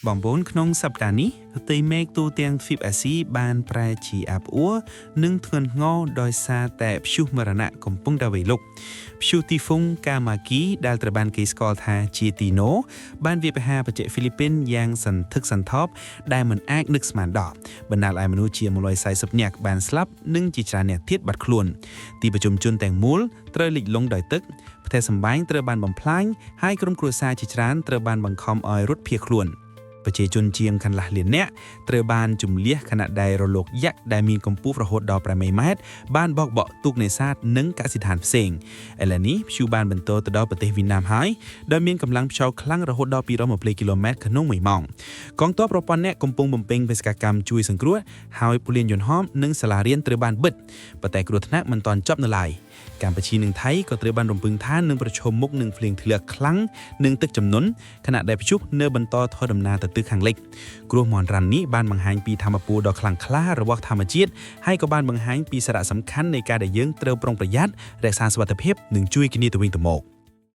បងប្អូនក្នុងសប្តាហ៍នេះផ្ទៃមេឃទូទាំងទ្វីបអាស៊ីបានប្រែជាអាប់អួរនិងធ្ងន់ធ្ងរដោយសារតែព្យុះមរណៈកំពុងតែវាយលុកព្យុះទីហ្វុងកាម៉ាគីដែលត្រូវបានគេស្គាល់ថាជាទីណូបានវាយប្រហារប្រទេសហ្វីលីពីនយ៉ាងសន្ធឹកសន្ធាប់ដែលមិនអាចនឹកស្មានដល់បណ្ដាលឲ្យមនុស្សជា140នាក់បានស្លាប់និងជាច្រើនអ្នកទៀតបាត់ខ្លួនទីប្រជុំជនទាំងមូលត្រូវលិចលង់ដោយទឹកផ្ទះសម្បែងត្រូវបានបំផ្លាញហើយក្រុមគ្រួសារជាច្រើនត្រូវបានបង្ខំឲ្យរត់ភៀសខ្លួន ប្រជាជនជាងកន្លះលាននាក់ត្រូវបានជំលះខណៈដែលរលកយក្សដែលមានកម្ពស់រហូតដល់8ម៉ែត្របានបោកបក់ទូកនេសាទនិងកសិដ្ឋានផ្សេងឥឡូវនេះព្យុះបានបន្តទៅដល់ប្រទេសវៀតណាមហើយដោយមានកម្លាំងខ្យល់ខ្លាំងរហូតដល់220គីឡូម៉ែត្រក្នុងមួយម៉ោងកងទ័ពរាប់ពាន់នាក់កំពុងបំពេញបេសកកម្មជួយសង្គ្រោះហើយពលានយន្តហោះនិងសាលារៀនត្រូវបានបិទប៉ុន្តែគ្រោះថ្នាក់មិនទាន់ចប់នៅឡើយកម្ពុជានិងថៃក៏ត្រូវបានរំពឹងថានឹងប្រឈមមុខនឹងភ្លៀងធ្លាក់ខ្លាំងនិងទឹកជំនន់ខណៈដែលព្យុះនៅបន្តធ្វើដំណើរទៅទិសខាងលិចគ្រោះមហន្តរាយនេះបានបង្ហាញពីធម៌ពលដ៏ខ្លាំងក្លារបស់ធម្មជាតិហើយក៏បានបង្ហាញពីសារៈសំខាន់នៃការដែលយើងត្រូវប្រុងប្រយ័ត្នរក្សាសុវត្ថិភាពនិងជួយគ្នាទៅវិញទៅមក។